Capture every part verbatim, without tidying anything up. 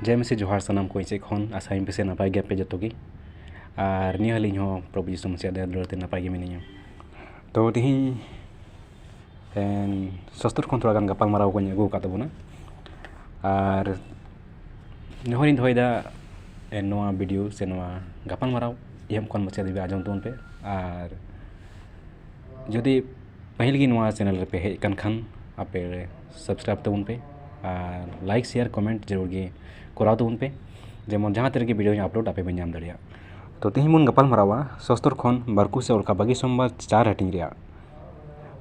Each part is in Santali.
ᱡᱚᱦᱟᱨ ᱥᱟᱱᱟᱢ ᱠᱚ ᱤᱧ ᱥᱮᱫ ᱠᱷᱚᱱ᱾ ᱟᱥᱟᱭᱟᱹᱧ ᱯᱮᱥᱮ ᱱᱟᱯᱟᱭ ᱜᱮᱭᱟᱯᱮ ᱡᱚᱛᱚ ᱜᱮ᱾ ᱟᱨ ᱱᱤᱭᱟᱹ ᱟᱹᱞᱤᱧ ᱦᱚᱸ ᱯᱨᱚᱵᱷᱩ ᱡᱤᱥᱩ ᱢᱟᱹᱥᱤᱭᱟᱜ ᱫᱟᱭᱟ ᱫᱩᱞᱟᱹᱲ ᱛᱮ ᱱᱟᱯᱟᱭ ᱜᱮ ᱢᱤᱱᱟᱹᱧᱟ᱾ ᱛᱚ ᱛᱮᱦᱮᱧ ᱮᱱ ᱥᱚᱥᱛᱚᱨ ᱠᱷᱚᱱ ᱛᱷᱚᱲᱟ ᱜᱟᱱ ᱜᱟᱯᱟᱞ ᱢᱟᱨᱟᱣ ᱠᱚᱧ ᱟᱹᱜᱩ ᱟᱠᱟᱫ ᱛᱟᱵᱚᱱᱟ᱾ ᱟᱨ ᱱᱮᱦᱚᱨᱤᱧ ᱫᱚᱦᱚᱭᱮᱫᱟ, ᱮᱱ ᱱᱚᱣᱟ ᱵᱷᱤᱰᱤᱭᱳ ᱥᱮ ᱱᱚᱣᱟ ᱜᱟᱯᱟᱞ ᱢᱟᱨᱟᱣ ᱮᱦᱚᱵ ᱠᱷᱚᱱ ᱢᱩᱪᱟᱹᱫ ᱫᱷᱟᱹᱵᱤᱡ ᱟᱸᱡᱚᱢ ᱛᱟᱵᱚᱱ ᱯᱮ᱾ ᱟᱨ ᱡᱩᱫᱤ ᱯᱟᱹᱦᱤᱞ ᱜᱮ ᱱᱚᱣᱟ ᱪᱮᱱᱮᱞ ᱨᱮᱯᱮ ᱦᱮᱡ ᱟᱠᱟᱱ ᱠᱷᱟᱱ, ᱟᱯᱮ ᱥᱟᱵᱥᱠᱨᱟᱭᱤᱵ ᱛᱟᱵᱚᱱ ᱯᱮ ᱟᱨ ᱞᱟᱭᱤᱠ, ᱥᱮᱭᱟᱨ, ᱠᱚᱢᱮᱱᱴ ᱡᱟᱹᱨᱩᱲ ᱜᱮ ᱠᱚᱨᱟᱣ ᱛᱟᱵᱚᱱ ᱯᱮ, ᱡᱮᱢᱚᱱ ᱡᱟᱦᱟᱸ ᱛᱤ ᱨᱮᱜᱮ ᱵᱷᱤᱰᱤᱭᱳᱧ ᱟᱯᱞᱳᱰ ᱟᱯᱮ ᱯᱮ ᱧᱟᱢ ᱫᱟᱲᱮᱭᱟᱜ᱾ ᱛᱚ ᱛᱮᱦᱮᱧ ᱵᱚᱱ ᱜᱟᱯᱟᱞ ᱢᱟᱨᱟᱣᱟ ᱥᱚᱥᱛᱚᱨ ᱠᱷᱚᱱ ᱢᱟᱨᱠᱩᱥ ᱮ ᱚᱞ ᱠᱟᱜ ᱵᱟᱹᱜᱤ ᱥᱚᱢᱵᱟᱫ ᱪᱟᱨ ᱦᱟᱹᱴᱤᱧ ᱨᱮᱭᱟᱜ᱾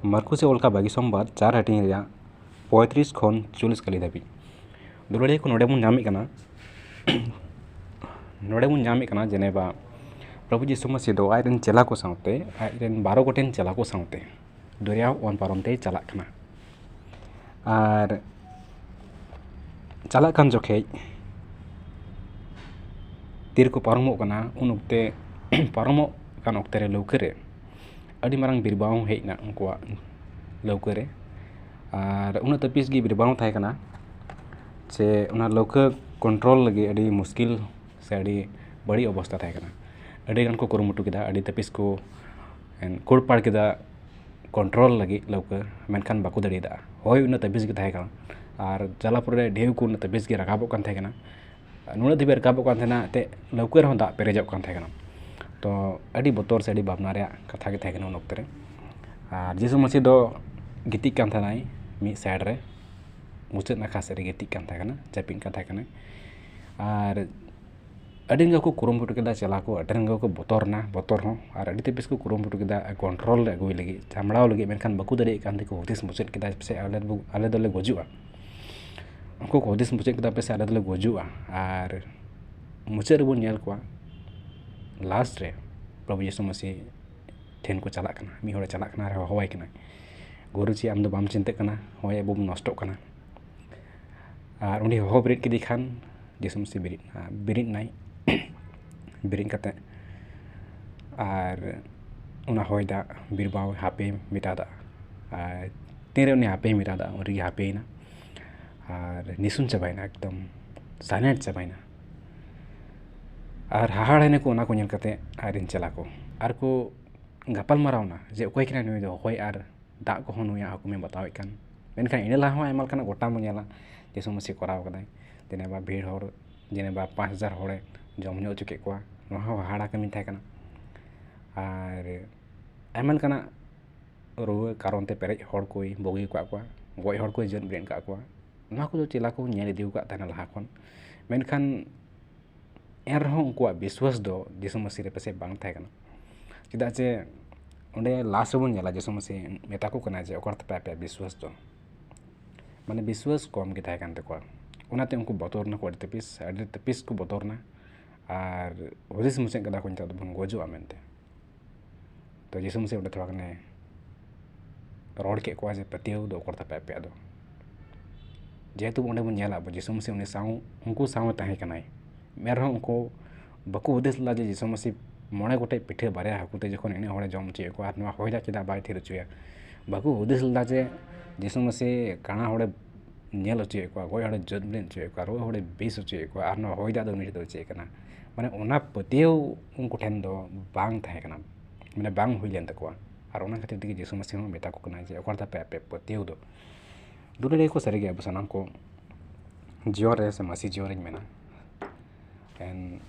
ᱢᱟᱨᱠᱩᱥ ᱮ ᱚᱞ ᱠᱟᱜ ᱵᱟᱹᱜᱤ ᱥᱚᱢᱵᱟᱫ ᱪᱟᱨ ᱦᱟᱹᱴᱤᱧ ᱨᱮᱭᱟᱜ ᱯᱚᱸᱭᱛᱨᱤᱥ ᱠᱷᱚᱱ ᱪᱚᱞᱞᱤᱥ ᱠᱟᱹᱞᱤ ᱫᱷᱟᱹᱵᱤᱡ᱾ ᱫᱩᱞᱟᱹᱲᱤᱭᱟᱹ ᱠᱚ, ᱱᱚᱰᱮ ᱵᱚᱱ ᱧᱟᱢᱮᱫ ᱠᱟᱱᱟ, ᱱᱚᱰᱮ ᱵᱚᱱ ᱧᱟᱢᱮᱫ ᱠᱟᱱᱟ ᱡᱮᱱᱮᱵᱟ ᱯᱨᱚᱵᱷᱩ ᱡᱤᱥᱩ ᱢᱟᱹᱥᱤ ᱫᱚ ᱟᱡ ᱨᱮᱱ ᱪᱮᱞᱟ ᱠᱚ ᱥᱟᱶᱛᱮ, ᱟᱡ ᱨᱮᱱ ᱵᱟᱨᱚ ᱜᱚᱴᱮᱱ ᱪᱮᱞᱟ ᱠᱚ ᱥᱟᱶᱛᱮ ᱫᱚᱨᱭᱟ ᱚᱣᱟᱱ ᱯᱟᱨᱚᱢ ᱛᱮᱭ ᱪᱟᱞᱟᱜ ᱠᱟᱱᱟ᱾ ᱟᱨ ᱪᱟᱞᱟᱜ ᱠᱟᱱ ᱡᱚᱠᱷᱮᱡ ᱛᱤᱨᱮᱠᱚ ᱯᱟᱨᱚᱢᱚᱜ ᱠᱟᱱᱟ, ᱩᱱ ᱚᱠᱛᱮ ᱯᱟᱨᱚᱢᱚᱜ ᱠᱟᱱ ᱚᱠᱛᱮ ᱨᱮ ᱞᱟᱹᱣᱠᱟᱹ ᱨᱮ ᱟᱹᱰᱤ ᱢᱟᱨᱟᱝ ᱵᱤᱨᱵᱟᱣ ᱦᱮᱡ ᱮᱱᱟ ᱩᱱᱠᱩᱣᱟᱜ ᱞᱟᱹᱣᱠᱟᱹ ᱨᱮ᱾ ᱟᱨ ᱩᱱᱟᱹᱜ ᱛᱟᱹᱯᱤᱥ ᱜᱮ ᱵᱤᱨᱵᱟᱣ ᱛᱟᱦᱮᱸ ᱠᱟᱱᱟ ᱡᱮ ᱚᱱᱟ ᱞᱟᱹᱣᱠᱟᱹ ᱠᱚᱱᱴᱨᱳᱞ ᱞᱟᱹᱜᱤᱫ ᱟᱹᱰᱤ ᱢᱩᱥᱠᱤᱞ ᱥᱮ ᱟᱹᱰᱤ ᱵᱟᱹᱲᱤᱡ ᱚᱵᱚᱥᱛᱟ ᱛᱟᱦᱮᱸ ᱠᱟᱱᱟ᱾ ᱟᱹᱰᱤ ᱜᱟᱱ ᱠᱚ ᱠᱩᱨᱩᱢᱩᱴᱩ ᱠᱮᱫᱟ, ᱟᱹᱰᱤ ᱛᱟᱹᱯᱤᱥ ᱠᱚ ᱠᱩᱲᱯᱟᱲ ᱠᱮᱫᱟ ᱠᱚᱱᱴᱨᱳᱞ ᱞᱟᱹᱜᱤᱫ ᱞᱟᱹᱣᱠᱟᱹ, ᱢᱮᱱᱠᱷᱟᱱ ᱵᱟᱠᱚ ᱫᱟᱲᱮᱭᱟᱫᱟ᱾ ᱦᱚᱭ ᱩᱱᱟᱹᱜ ᱛᱟᱹᱯᱤᱥ ᱜᱮ ᱛᱟᱦᱮᱸ ᱠᱟᱱᱟ ᱟᱨ ᱡᱟᱞᱟᱯᱩᱨ ᱨᱮ ᱰᱷᱮᱣ ᱠᱚ ᱩᱱᱟᱹᱜ ᱛᱟᱹᱯᱤᱥ ᱜᱮ ᱨᱟᱠᱟᱵᱚᱜ ᱠᱟᱱ ᱛᱟᱦᱮᱸ ᱠᱟᱱᱟ᱾ ᱱᱩᱱᱟᱹᱜ ᱫᱷᱟᱹᱵᱤᱡ ᱨᱟᱠᱟᱵᱚᱜ ᱠᱟᱱ ᱛᱟᱦᱮᱱᱟ, ᱮᱱᱛᱮᱫ ᱞᱟᱹᱣᱠᱟᱹ ᱨᱮᱦᱚᱸ ᱫᱟᱜ ᱯᱮᱨᱮᱡᱚᱜ ᱠᱟᱱ ᱛᱟᱦᱮᱸ ᱠᱟᱱᱟ᱾ ᱛᱚ ᱟᱹᱰᱤ ᱵᱚᱛᱚᱨ ᱥᱮ ᱟᱹᱰᱤ ᱵᱷᱟᱵᱽᱱᱟ ᱨᱮᱭᱟᱜ ᱠᱟᱛᱷᱟ ᱜᱮ ᱛᱟᱦᱮᱸ ᱠᱟᱱᱟ ᱩᱱ ᱚᱠᱛᱮ ᱨᱮ᱾ ᱟᱨ ᱡᱤᱥᱩ ᱢᱟᱹᱥᱤ ᱫᱚ ᱜᱤᱛᱤᱡ ᱠᱟᱱ ᱛᱟᱦᱮᱱᱟᱭ ᱢᱤᱫ ᱥᱟᱭᱤᱰ ᱨᱮ, ᱢᱩᱪᱟᱹᱫ ᱱᱟᱠᱷᱟ ᱥᱮᱫ ᱨᱮ ᱜᱤᱛᱤᱡ ᱠᱟᱱ ᱛᱟᱦᱮᱸ ᱠᱟᱱᱟ, ᱡᱟᱹᱯᱤᱫ ᱠᱟᱱ ᱛᱟᱦᱮᱸ ᱠᱟᱱᱟᱭ᱾ ᱟᱨ ᱟᱹᱰᱤ ᱜᱟᱱ ᱠᱚ ᱠᱩᱨᱩᱢᱩᱴᱩ ᱠᱮᱫᱟ ᱪᱮᱞᱟ ᱠᱚ, ᱟᱹᱰᱤ ᱜᱟᱱ ᱠᱚ ᱵᱚᱛᱚᱨ ᱮᱱᱟ, ᱵᱚᱛᱚᱨ ᱦᱚᱸ, ᱟᱨ ᱟᱹᱰᱤ ᱛᱮᱫ ᱵᱮᱥ ᱠᱚ ᱠᱩᱨᱩᱢᱩᱴᱩ ᱠᱮᱫᱟ ᱠᱚᱱᱴᱨᱳᱞ ᱨᱮ ᱟᱹᱜᱩᱭ ᱞᱟᱹᱜᱤᱫ, ᱥᱟᱢᱵᱲᱟᱣ ᱞᱟᱹᱜᱤᱫ, ᱢᱮᱱᱠᱷᱟᱱ ᱵᱟᱠᱚ ᱫᱟᱲᱮᱭᱟᱜ ᱠᱟᱱ ᱛᱮᱠᱚ ᱦᱩᱫᱤᱥ ᱢᱩᱪᱟᱹᱫ ᱠᱮᱫᱟ, ᱯᱟᱥᱮᱡ ᱟᱞᱮ ᱫᱚ, ᱟᱞᱮ ᱫᱚᱞᱮ ᱜᱩᱡᱩᱜᱼᱟ᱾ ᱩᱱᱠᱩ ᱠᱚ ᱦᱩᱫᱤᱥ ᱢᱩᱪᱟᱹᱫ ᱠᱮᱫᱟ, ᱯᱟᱥᱮᱡ ᱟᱞᱮ ᱫᱚᱞᱮ ᱜᱩᱡᱩᱜᱼᱟ᱾ ᱟᱨ ᱢᱩᱪᱟᱹᱫ ᱨᱮᱵᱚᱱ ᱧᱮᱞ ᱠᱚᱣᱟ, ᱞᱟᱥᱴ ᱨᱮ ᱯᱨᱚᱵᱷᱩ ᱡᱤᱥᱩ ᱢᱟᱹᱥᱤ ᱴᱷᱮᱱ ᱠᱚ ᱪᱟᱞᱟᱜ ᱠᱟᱱᱟ, ᱢᱤᱫ ᱦᱚᱲᱮ ᱪᱟᱞᱟᱜ ᱠᱟᱱᱟ ᱟᱨ ᱦᱚᱦᱚᱣᱟᱭ ᱠᱟᱱᱟᱭ, "ᱜᱩᱨᱩ, ᱪᱮᱫ ᱟᱢ ᱫᱚ ᱵᱟᱢ ᱪᱤᱱᱛᱟᱹᱜ ᱠᱟᱱᱟ? ᱦᱚᱸᱜᱼᱚᱭ ᱟᱵᱚ ᱵᱚᱱ ᱱᱚᱥᱴᱚᱜ ᱠᱟᱱᱟ?" ᱟᱨ ᱩᱱᱤ ᱦᱚᱦᱚ ᱵᱮᱨᱮᱫ ᱠᱮᱫᱮ ᱠᱷᱟᱱ ᱡᱤᱥᱩ ᱢᱟᱹᱥᱤ ᱵᱮᱨᱮᱫ ᱮᱱᱟ, ᱵᱮᱨᱮᱫ ᱮᱱᱟᱭ᱾ ᱵᱮᱨᱮᱫ ᱠᱟᱛᱮ ᱟᱨ ᱚᱱᱟ ᱦᱚᱭ ᱫᱟᱜ ᱵᱤᱨᱵᱟᱣ ᱦᱟᱯᱮ ᱢᱮᱛᱟᱫᱟ᱾ ᱟᱨ ᱛᱤᱱᱨᱮ ᱩᱱᱤ ᱦᱟᱯᱮᱭ ᱢᱮᱛᱟᱫᱟ, ᱩᱱ ᱨᱮᱜᱮ ᱦᱟᱯᱮᱭᱮᱱᱟ ᱟᱨ ᱱᱤᱥᱩᱱ ᱪᱟᱵᱟᱭᱮᱱᱟ ᱮᱠᱫᱚᱢ᱾ silent ᱪᱟᱵᱟᱭᱮᱱᱟ᱾ ᱟᱨ ᱦᱟᱦᱟᱲᱟᱭᱱᱟᱠᱚ ᱚᱱᱟ ᱠᱚ ᱧᱮᱞ ᱠᱟᱛᱮ ᱟᱡᱨᱮᱱ ᱪᱮᱞᱟ ᱠᱚ᱾ ᱟᱨ ᱠᱚ ᱜᱟᱯᱟᱞ ᱢᱟᱨᱟᱣᱱᱟ ᱡᱮ ᱚᱠᱚᱭ ᱠᱟᱱᱟᱭ ᱱᱩᱭ ᱫᱚ, ᱦᱚᱭ ᱟᱨ ᱫᱟᱜ ᱠᱚᱦᱚᱸ ᱱᱩᱭᱟᱜ ᱦᱩᱠᱩᱢᱮ ᱵᱟᱛᱟᱣᱮᱫ ᱠᱟᱱ᱾ ᱢᱮᱱᱠᱷᱟᱱ ᱤᱱᱟᱹ ᱞᱟᱦᱟ ᱦᱚᱸ ᱟᱭᱢᱟ ᱞᱮᱠᱟᱱᱟᱜ ᱜᱷᱚᱴᱟᱣ ᱵᱚᱱ ᱧᱮᱞᱟ, ᱡᱤᱥᱩ ᱢᱟᱹᱥᱤ ᱠᱚᱨᱟᱣ ᱠᱟᱫᱟᱭ᱾ ᱡᱮᱱᱮᱵᱟ ᱵᱷᱤᱲ ᱦᱚᱲ, ᱡᱮᱱᱮᱵᱟ ᱯᱟᱸᱪ ᱦᱟᱡᱟᱨ ᱦᱚᱲᱮ ᱡᱚᱢ ᱧᱩ ᱦᱚᱪᱚ ᱠᱮᱫ ᱠᱚᱣᱟ, ᱱᱚᱣᱟ ᱦᱚᱸ ᱦᱟᱦᱟᱲᱟ ᱠᱟᱹᱢᱤ ᱛᱟᱦᱮᱸ ᱠᱟᱱᱟ᱾ ᱟᱨ ᱟᱭᱢᱟ ᱞᱮᱠᱟᱱᱟᱜ ᱨᱩᱣᱟᱹ ᱠᱟᱨᱚᱱ ᱛᱮ ᱯᱮᱨᱮᱡ ᱦᱚᱲ ᱠᱚᱭ ᱵᱩᱜᱤ ᱟᱠᱟᱫ ᱠᱚᱣᱟ, ᱜᱚᱡ ᱦᱚᱲ ᱠᱚᱭ ᱡᱤᱣᱮᱫ ᱵᱮᱨᱮᱫ ᱟᱠᱟᱫ ᱠᱚᱣᱟ᱾ ᱱᱚᱣᱟ ᱠᱚᱫᱚ ᱪᱮᱞᱟ ᱠᱚ ᱧᱮᱞ ᱤᱫᱤ ᱟᱠᱟᱫ ᱛᱟᱦᱮᱱᱟ ᱞᱟᱦᱟ ᱠᱷᱚᱱ᱾ ᱢᱮᱱᱠᱷᱟᱱ ᱮᱱ ᱨᱮᱦᱚᱸ ᱩᱱᱠᱩᱣᱟᱜ ᱵᱤᱥᱣᱟᱥ ᱫᱚ ᱡᱤᱥᱩ ᱢᱟᱹᱥᱤ ᱨᱮ ᱯᱟᱥᱮᱡ ᱵᱟᱝ ᱛᱟᱦᱮᱸ ᱠᱟᱱᱟ᱾ ᱪᱮᱫᱟᱜ ᱡᱮ ᱚᱸᱰᱮ ᱞᱟᱥᱴ ᱨᱮᱵᱚᱱ ᱧᱮᱞᱟ, ᱡᱤᱥᱩ ᱢᱟᱹᱥᱤ ᱢᱮᱛᱟ ᱠᱚ ᱠᱟᱱᱟ ᱡᱮ, "ᱚᱠᱟ ᱨᱮ ᱛᱟᱯᱮ ᱟᱯᱮᱭᱟᱜ ᱵᱤᱥᱣᱟᱥ ᱫᱚ?" ᱢᱟᱱᱮ ᱵᱤᱥᱣᱟᱥ ᱠᱚᱢ ᱜᱮ ᱛᱟᱦᱮᱸ ᱠᱟᱱ ᱛᱟᱠᱚᱣᱟ᱾ ᱚᱱᱟᱛᱮ ᱩᱱᱠᱩ ᱵᱚᱛᱚᱨ ᱱᱟᱠᱚ, ᱟᱹᱰᱤ ᱛᱟᱹᱯᱤᱥ, ᱟᱹᱰᱤ ᱛᱟᱹᱯᱤᱥ ᱠᱚ ᱵᱚᱛᱚᱨ ᱱᱟ᱾ ᱟᱨ ᱦᱩᱫᱤᱥ ᱢᱩᱪᱟᱹᱫ ᱠᱟᱫᱟ ᱠᱚ, "ᱱᱤᱛᱚᱜ ᱫᱚᱵᱚᱱ ᱜᱚᱡᱚᱜᱼᱟ" ᱢᱮᱱᱛᱮ᱾ ᱛᱚ ᱡᱤᱥᱩ ᱢᱟᱹᱥᱤ ᱚᱸᱰᱮ ᱛᱷᱚᱲᱟ ᱜᱟᱱᱮ ᱨᱚᱲ ᱠᱮᱫ ᱠᱚᱣᱟ ᱡᱮ, "ᱯᱟᱹᱛᱭᱟᱹᱣ ᱫᱚ ᱚᱠᱟ ᱨᱮ ᱛᱟᱯᱮ ᱟᱯᱮᱭᱟᱜ ᱫᱚ?" ᱡᱮᱦᱮᱛᱩ ᱚᱸᱰᱮ ᱵᱚᱱ ᱧᱮᱞᱟ ᱟᱵᱚ, ᱡᱤᱥᱩ ᱢᱟᱹᱥᱤ ᱩᱱᱤ ᱥᱟᱶ, ᱩᱱᱠᱩ ᱥᱟᱶ ᱛᱟᱦᱮᱸ ᱠᱟᱱᱟᱭ᱾ ᱮᱱ ᱨᱮᱦᱚᱸ ᱩᱱᱠᱩ ᱵᱟᱠᱚ ᱦᱩᱫᱤᱥ ᱞᱮᱫᱟ ᱡᱮ ᱡᱤᱥᱩ ᱢᱟᱹᱥᱤ ᱢᱚᱬᱮ ᱜᱚᱴᱮᱡ ᱯᱤᱴᱷᱟᱹ ᱵᱟᱨᱭᱟ ᱦᱟᱹᱠᱩ ᱛᱮ ᱡᱚᱠᱷᱚᱱ ᱤᱱᱟᱹᱜ ᱦᱚᱲᱮ ᱡᱚᱢ ᱦᱚᱪᱚᱭᱮᱫ ᱠᱚᱣᱟ, ᱟᱨ ᱱᱚᱣᱟ ᱦᱚᱭ ᱫᱟᱜ ᱪᱮᱫᱟᱜ ᱵᱟᱭ ᱛᱷᱤᱨ ᱦᱚᱪᱚᱭᱟ? ᱵᱟᱠᱚ ᱦᱩᱫᱤᱥ ᱞᱮᱫᱟ ᱡᱮ ᱡᱤᱥᱩ ᱢᱟᱹᱥᱤ ᱠᱟᱬᱟ ᱦᱚᱲᱮ ᱧᱮᱞ ᱦᱚᱪᱚᱭᱮᱫ ᱠᱚᱣᱟ, ᱜᱚᱡ ᱦᱚᱲᱮ ᱡᱤᱣᱮᱫ ᱵᱮᱨᱮᱫ ᱦᱚᱪᱚᱭᱮᱫ ᱠᱚᱣᱟ, ᱨᱩᱣᱟᱹ ᱦᱚᱲᱮ ᱵᱮᱥ ᱦᱚᱪᱚᱭᱮᱫ ᱠᱚᱣᱟ, ᱟᱨ ᱱᱚᱣᱟ ᱦᱚᱭ ᱫᱟᱜ ᱫᱚ ᱩᱱᱤ ᱴᱷᱮᱱ ᱫᱚ ᱪᱮᱫ ᱠᱟᱱᱟ? ᱢᱟᱱᱮ ᱚᱱᱟ ᱯᱟᱹᱛᱭᱟᱹᱣ ᱩᱱᱠᱩ ᱴᱷᱮᱱ ᱫᱚ ᱵᱟᱝ ᱛᱟᱦᱮᱸ ᱠᱟᱱᱟ, ᱢᱟᱱᱮ ᱵᱟᱝ ᱦᱩᱭ ᱞᱮᱱ ᱛᱟᱠᱚᱣᱟ᱾ ᱟᱨ ᱚᱱᱟ ᱠᱷᱟᱹᱛᱤᱨ ᱛᱮᱜᱮ ᱡᱤᱥᱩ ᱢᱟᱹᱥᱤ ᱦᱚᱸ ᱢᱮᱛᱟ ᱠᱚ ᱠᱟᱱᱟ ᱡᱮ, "ᱚᱠᱟ ᱨᱮ ᱛᱟᱯᱮ ᱟᱯᱮ ᱯᱟᱹᱛᱭᱟᱹᱣ ᱫᱚ?" ᱫᱩᱞᱟᱹᱲᱤᱭᱟᱹ ᱠᱚ, ᱥᱟᱹᱨᱤᱜᱮ ᱟᱵᱚ ᱥᱟᱱᱟᱢ ᱠᱚ ᱡᱤᱭᱚᱱ ᱨᱮ ᱥᱮ ᱢᱟᱹᱥᱤ ᱡᱤᱭᱚᱱ ᱨᱤᱧ ᱢᱮᱱᱟ, ᱮᱱ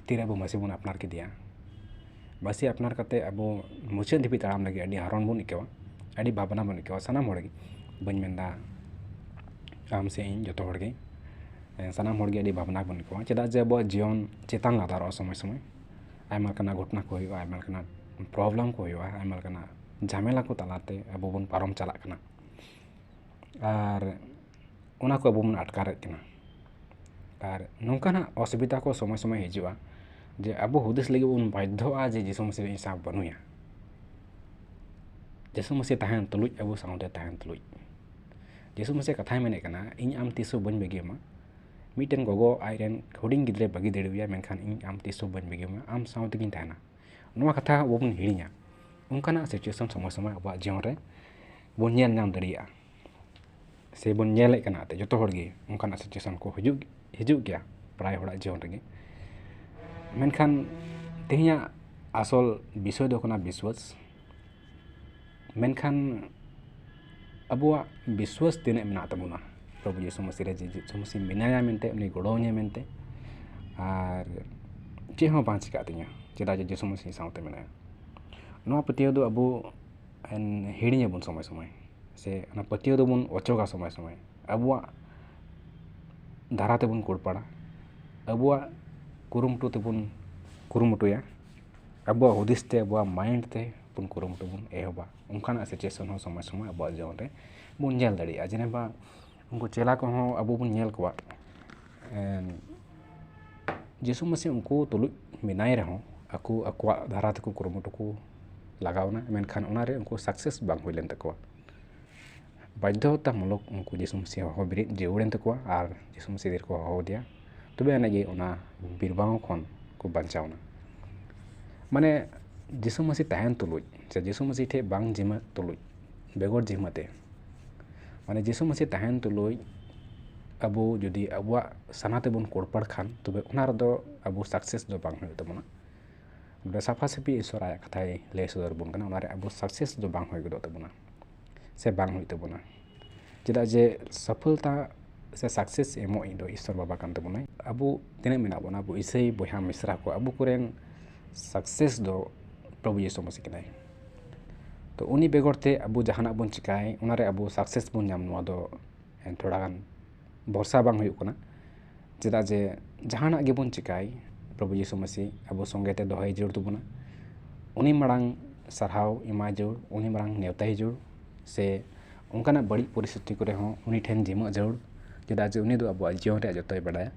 ᱛᱤᱨᱮ ᱟᱵᱚ ᱢᱟᱹᱥᱤ ᱵᱚᱱ ᱟᱯᱱᱟᱨ ᱠᱮᱫᱮᱭᱟ, ᱢᱟᱹᱥᱤ ᱟᱯᱱᱟᱨ ᱠᱟᱛᱮ ᱟᱵᱚ ᱢᱩᱪᱟᱹᱫ ᱫᱷᱟᱹᱵᱤᱡ ᱛᱟᱲᱟᱢ ᱞᱟᱹᱜᱤᱫ ᱟᱹᱰᱤ ᱦᱟᱨᱚᱱ ᱵᱚᱱ ᱟᱹᱭᱠᱟᱹᱣᱟ, ᱟᱹᱰᱤ ᱵᱷᱟᱵᱽᱱᱟ ᱵᱚᱱ ᱟᱹᱭᱠᱟᱹᱣᱟ, ᱥᱟᱱᱟᱢ ᱦᱚᱲ ᱜᱮ᱾ ᱵᱟᱹᱧ ᱢᱮᱱᱫᱟ ᱟᱢ ᱥᱮ ᱤᱧ, ᱡᱚᱛᱚ ᱦᱚᱲ ᱜᱮ, ᱮ, ᱥᱟᱱᱟᱢ ᱦᱚᱲ ᱜᱮ ᱟᱹᱰᱤ ᱵᱷᱟᱵᱽᱱᱟ ᱵᱚᱱ ᱟᱹᱭᱠᱟᱹᱣᱟ᱾ ᱪᱮᱫᱟᱜ ᱡᱮ ᱟᱵᱚᱣᱟᱜ ᱡᱤᱭᱚᱱ ᱪᱮᱛᱟᱱ ᱞᱟᱛᱟᱨᱚᱜᱼᱟ ᱥᱚᱢᱚᱭ ᱥᱚᱢᱚᱭ᱾ ᱟᱭᱢᱟ ᱞᱮᱠᱟᱱᱟᱜ ᱜᱷᱚᱴᱚᱱᱟ ᱠᱚ ᱦᱩᱭᱩᱜᱼᱟ, ᱟᱭᱢᱟ ᱞᱮᱠᱟᱱᱟᱜ ᱯᱨᱚᱵᱞᱮᱢ ᱠᱚ ᱦᱩᱭᱩᱜᱼᱟ, ᱟᱭᱢᱟ ᱞᱮᱠᱟᱱᱟᱜ ᱡᱷᱟᱢᱮᱞᱟ ᱠᱚ ᱛᱟᱞᱟᱛᱮ ᱟᱵᱚ ᱵᱚᱱ ᱯᱟᱨᱚᱢ ᱪᱟᱞᱟᱜ ᱠᱟᱱᱟ᱾ ᱟᱨ ᱚᱱᱟ ᱠᱚ ᱟᱵᱚ ᱵᱚᱱ ᱟᱴᱠᱟᱨᱮᱫ ᱠᱟᱱᱟ᱾ ᱟᱨ ᱱᱚᱝᱠᱟᱱᱟᱜ ᱚᱥᱩᱵᱤᱫᱷᱟ ᱠᱚ ᱥᱚᱢᱚᱭ ᱥᱚᱢᱚᱭ ᱦᱤᱡᱩᱜᱼᱟ ᱡᱮ ᱟᱵᱚ ᱦᱩᱫᱤᱥ ᱞᱟᱹᱜᱤᱫ ᱵᱚᱱ ᱵᱟᱫᱽᱫᱷᱚᱜᱼᱟ ᱡᱮ ᱡᱤᱥᱩ ᱢᱟᱹᱥᱤ ᱫᱚ ᱤᱧ ᱥᱟᱶ ᱵᱟᱹᱱᱩᱭᱟ᱾ ᱡᱤᱥᱩ ᱢᱟᱹᱥᱤ ᱛᱟᱦᱮᱱ ᱛᱩᱞᱩᱡ ᱟᱵᱚ ᱥᱟᱶᱛᱮ ᱛᱟᱦᱮᱱ ᱛᱩᱞᱩᱡ᱾ ᱡᱤᱥᱩ ᱢᱟᱹᱥᱤ ᱠᱟᱛᱷᱟᱭ ᱢᱮᱱᱮᱫ ᱠᱟᱱᱟ, "ᱤᱧ ᱟᱢ ᱛᱤᱥ ᱦᱚᱸ ᱵᱟᱹᱧ ᱵᱟᱹᱜᱤ ᱟᱢᱟ᱾ ᱢᱤᱫᱴᱮᱱ ᱜᱚᱜᱚ ᱟᱡᱨᱮᱱ ᱦᱩᱰᱤᱧ ᱜᱤᱫᱽᱨᱟᱹᱭ ᱵᱟᱹᱜᱤ ᱫᱟᱲᱮᱣᱟᱭᱟ, ᱢᱮᱱᱠᱷᱟᱱ ᱤᱧ ᱟᱢ ᱛᱤᱥ ᱦᱚᱸ ᱵᱟᱹᱧ ᱵᱟᱹᱜᱤ ᱟᱢᱟ, ᱟᱢ ᱥᱟᱶ ᱛᱮᱜᱤᱧ ᱛᱟᱦᱮᱱᱟ᱾" ᱱᱚᱣᱟ ᱠᱟᱛᱷᱟ ᱟᱵᱚ ᱵᱚᱱ ᱦᱤᱲᱤᱧᱟ᱾ ᱚᱱᱠᱟᱱᱟᱜ ᱥᱤᱪᱩᱭᱮᱥᱚᱱ ᱥᱚᱢᱚᱭ ᱥᱚᱢᱚᱭ ᱟᱵᱚᱣᱟᱜ ᱡᱤᱭᱚᱱ ᱨᱮ ᱵᱚᱱ ᱧᱮᱞ ᱧᱟᱢ ᱫᱟᱲᱮᱭᱟᱜᱼᱟ, ᱥᱮ ᱵᱚᱱ ᱧᱮᱞᱮᱫ ᱠᱟᱱᱟ, ᱮᱱᱛᱮᱫ ᱡᱚᱛᱚ ᱦᱚᱲ ᱜᱮ ᱚᱱᱠᱟᱱᱟᱜ ᱥᱤᱪᱩᱭᱮᱥᱚᱱ ᱠᱚ ᱦᱤᱡᱩᱜ, ᱦᱤᱡᱩᱜ ᱜᱮᱭᱟ ᱯᱨᱟᱭ ᱦᱚᱲᱟᱜ ᱡᱤᱭᱚᱱ ᱨᱮᱜᱮ᱾ ᱢᱮᱱᱠᱷᱟᱱ ᱛᱮᱦᱮᱧᱟᱜ ᱟᱥᱚᱞ ᱵᱤᱥᱚᱭ ᱫᱚ ᱠᱟᱱᱟ ᱵᱤᱥᱣᱟᱥ᱾ ᱢᱮᱱᱠᱷᱟᱱ ᱟᱵᱚᱣᱟᱜ ᱵᱤᱥᱣᱟᱥ ᱛᱤᱱᱟᱹᱜ ᱢᱮᱱᱟᱜ ᱛᱟᱵᱚᱱᱟ ᱯᱨᱚᱵᱷᱩ ᱡᱤᱥᱩ ᱢᱟᱹᱥᱤ ᱨᱮ, ᱡᱮ ᱡᱤᱥᱩ ᱢᱟᱹᱥᱤ ᱢᱮᱱᱟᱭᱟ ᱢᱮᱱᱛᱮ, ᱩᱱᱤ ᱜᱚᱲᱚᱣᱟᱹᱧᱟᱹ ᱢᱮᱱᱛᱮ, ᱟᱨ ᱪᱮᱫ ᱦᱚᱸ ᱵᱟᱝ ᱪᱤᱠᱟᱹᱜ ᱛᱤᱧᱟᱹ, ᱪᱮᱫᱟᱜ ᱡᱮ ᱡᱤᱥᱩ ᱢᱟᱹᱥᱤ ᱥᱟᱶᱛᱮ ᱢᱮᱱᱟᱭᱟ᱾ ᱱᱚᱣᱟ ᱯᱟᱹᱛᱭᱟᱹᱣ ᱫᱚ ᱟᱵᱚ ᱮᱱ ᱦᱤᱲᱤᱧᱟᱵᱚᱱ ᱥᱚᱢᱚᱭ ᱥᱚᱢᱚᱭ, ᱥᱮ ᱚᱱᱟ ᱯᱟᱹᱛᱭᱟᱹᱣ ᱫᱚᱵᱚᱱ ᱚᱪᱚᱜᱟ ᱥᱚᱢᱚᱭ ᱥᱚᱢᱚᱭ᱾ ᱟᱵᱚᱣᱟᱜ ᱫᱷᱟᱨᱟ ᱛᱮᱵᱚᱱ ᱠᱩᱲᱯᱟᱲᱟ, ᱟᱵᱚᱣᱟᱜ ᱠᱩᱨᱩᱢᱩᱴᱩ ᱛᱮᱵᱚᱱ ᱠᱩᱨᱩᱢᱩᱴᱩᱭᱟ, ᱟᱵᱚᱣᱟᱜ ᱦᱩᱫᱤᱥ ᱛᱮ, ᱟᱵᱚᱣᱟᱜ ᱢᱟᱭᱤᱱᱰ ᱛᱮ ᱵᱚᱱ ᱠᱩᱨᱩᱢᱩᱴᱩ ᱵᱚᱱ ᱮᱦᱚᱵᱟ᱾ ᱚᱱᱠᱟᱱᱟᱜ ᱥᱤᱪᱩᱭᱮᱥᱚᱱ ᱦᱚᱸ ᱥᱚᱢᱚᱭ ᱥᱚᱢᱚᱭ ᱟᱵᱚᱣᱟᱜ ᱡᱤᱭᱚᱱ ᱨᱮ ᱵᱚᱱ ᱧᱮᱞ ᱫᱟᱲᱮᱭᱟᱜᱼᱟ᱾ ᱡᱮᱱᱮᱵᱟ ᱩᱱᱠᱩ ᱪᱮᱞᱟ ᱠᱚᱦᱚᱸ ᱟᱵᱚ ᱵᱚᱱ ᱧᱮᱞ ᱠᱚᱣᱟ, ᱮᱱ, ᱡᱤᱥᱩ ᱢᱟᱹᱥᱤ ᱩᱱᱠᱩ ᱛᱩᱞᱩᱡ ᱢᱮᱱᱟᱭ ᱨᱮᱦᱚᱸ, ᱟᱠᱚ ᱟᱠᱚᱣᱟᱜ ᱫᱷᱟᱨᱟ ᱛᱮᱠᱚ ᱠᱩᱨᱩᱢᱩᱴᱩ ᱠᱚ ᱞᱟᱜᱟᱣᱱᱟ, ᱢᱮᱱᱠᱷᱟᱱ ᱚᱱᱟᱨᱮ ᱩᱱᱠᱩ ᱥᱟᱠᱥᱮᱥ ᱵᱟᱝ ᱦᱩᱭ ᱞᱮᱱ ᱛᱟᱠᱚᱣᱟ᱾ ᱵᱟᱫᱽᱫᱷᱚᱛᱟᱢᱩᱞᱚᱠ ᱩᱱᱠᱩ ᱡᱤᱥᱩ ᱢᱟᱹᱥᱤ ᱦᱚᱦᱚ ᱵᱮᱨᱮᱫ ᱡᱟᱹᱨᱩᱲᱮᱱ ᱛᱟᱠᱚᱣᱟ ᱟᱨ ᱡᱤᱥᱩ ᱢᱟᱹᱥᱤ ᱫᱮᱨ ᱠᱚ ᱦᱚᱦᱚ ᱟᱫᱮᱭᱟ, ᱛᱚᱵᱮ ᱟᱹᱱᱤᱡ ᱜᱮ ᱚᱱᱟ ᱵᱤᱨᱵᱟᱝ ᱠᱷᱚᱱ ᱠᱚ ᱵᱟᱧᱪᱟᱣᱱᱟ᱾ ᱢᱟᱱᱮ ᱡᱤᱥᱩ ᱢᱟᱹᱥᱤ ᱛᱟᱦᱮᱱ ᱛᱩᱞᱩᱡ, ᱥᱮ ᱡᱤᱥᱩ ᱢᱟᱹᱥᱤ ᱴᱷᱮᱱ ᱵᱟᱝ ᱡᱤᱢᱟᱹ ᱛᱩᱞᱩᱡ, ᱵᱮᱜᱚᱨ ᱡᱤᱢᱟᱹ ᱛᱮ, ᱢᱟᱱᱮ ᱡᱤᱥᱩ ᱢᱟᱹᱥᱤ ᱛᱟᱦᱮᱱ ᱛᱩᱞᱩᱡ ᱟᱵᱚ ᱡᱩᱫᱤ ᱟᱵᱚᱣᱟᱜ ᱥᱟᱱᱟ ᱛᱮᱵᱚᱱ ᱠᱚᱲᱯᱟᱲ ᱠᱷᱟᱱ, ᱛᱚᱵᱮ ᱚᱱᱟ ᱨᱮᱫᱚ ᱟᱵᱚ ᱥᱟᱠᱥᱮᱥ ᱫᱚ ᱵᱟᱝ ᱦᱩᱭᱩᱜ ᱛᱟᱵᱚᱱᱟ᱾ ᱚᱸᱰᱮ ᱥᱟᱯᱷᱟ ᱥᱟᱹᱯᱷᱤ ᱤᱥᱚᱨ ᱟᱭᱟᱜ ᱠᱟᱛᱷᱟᱭ ᱞᱟᱹᱭ ᱥᱚᱫᱚᱨ ᱟᱵᱚᱱ ᱠᱟᱱᱟ, ᱚᱱᱟᱨᱮ ᱟᱵᱚ ᱥᱟᱠᱥᱮᱥ ᱫᱚ ᱵᱟᱝ ᱦᱩᱭ ᱜᱚᱫᱚᱜ ᱛᱟᱵᱚᱱᱟ, ᱥᱮ ᱵᱟᱝ ᱦᱩᱭᱩᱜ ᱛᱟᱵᱚᱱᱟ᱾ ᱪᱮᱫᱟᱜ ᱡᱮ ᱥᱚᱯᱷᱚᱞᱛᱟ ᱥᱮ ᱥᱟᱠᱥᱮᱥ ᱮᱢᱚᱜ ᱤᱡ ᱫᱚ ᱤᱥᱚᱨ ᱵᱟᱵᱟ ᱠᱟᱱ ᱛᱟᱵᱚᱱᱟᱭ᱾ ᱟᱵᱚ ᱛᱤᱱᱟᱹᱜ ᱢᱮᱱᱟᱜ ᱵᱚᱱᱟ, ᱟᱵᱚ ᱤᱥᱟᱹᱭ ᱵᱚᱭᱦᱟ ᱢᱤᱥᱨᱟ ᱠᱚ, ᱟᱵᱚ ᱠᱚᱨᱮᱱ ᱥᱟᱠᱥᱮᱥ ᱫᱚ ᱯᱨᱚᱵᱷᱩ ᱭᱤᱥᱩ ᱢᱟᱹᱥᱤ ᱠᱟᱱᱟᱭ᱾ ᱛᱚ ᱩᱱᱤ ᱵᱮᱜᱚᱨ ᱛᱮ ᱟᱵᱚ ᱡᱟᱦᱟᱱᱟᱜ ᱵᱚᱱ ᱪᱤᱠᱟᱭ, ᱚᱱᱟᱨᱮ ᱟᱵᱚ ᱥᱟᱠᱥᱮᱥ ᱵᱚᱱ ᱧᱟᱢ, ᱱᱚᱣᱟ ᱫᱚ ᱛᱷᱚᱲᱟ ᱜᱟᱱ ᱵᱷᱚᱨᱥᱟ ᱵᱟᱝ ᱦᱩᱭᱩᱜ ᱠᱟᱱᱟ᱾ ᱪᱮᱫᱟᱜ ᱡᱮ ᱡᱟᱦᱟᱱᱟᱜ ᱜᱮᱵᱚᱱ ᱪᱤᱠᱟᱭ, ᱯᱨᱚᱵᱷᱩ ᱭᱤᱥᱩ ᱢᱟᱹᱥᱤ ᱟᱵᱚ ᱥᱚᱸᱜᱮ ᱛᱮ ᱫᱚᱦᱚᱭ ᱡᱟᱹᱨᱩᱲ ᱛᱟᱵᱚᱱᱟ᱾ ᱩᱱᱤ ᱢᱟᱲᱟᱝ ᱥᱟᱨᱦᱟᱣ ᱮᱢᱟᱭ ᱡᱟᱹᱨᱩᱲ, ᱩᱱᱤ ᱢᱟᱲᱟᱝ ᱱᱮᱣᱛᱟᱭ ᱡᱟᱹᱨᱩᱲ, ᱥᱮ ᱚᱱᱠᱟᱱᱟᱜ ᱵᱟᱹᱲᱤᱡ ᱯᱚᱨᱤᱥᱛᱷᱤᱛᱤ ᱠᱚᱨᱮ ᱦᱚᱸ ᱩᱱᱤ ᱴᱷᱮᱱ ᱡᱤᱢᱟᱹᱜ ᱡᱟᱹᱨᱩᱲ᱾ ᱪᱮᱫᱟᱜ ᱡᱮ ᱩᱱᱤ ᱫᱚ ᱟᱵᱚᱣᱟᱜ ᱡᱤᱭᱚᱱ ᱨᱮᱭᱟᱜ ᱡᱚᱛᱚᱭ ᱵᱟᱰᱟᱭᱟ᱾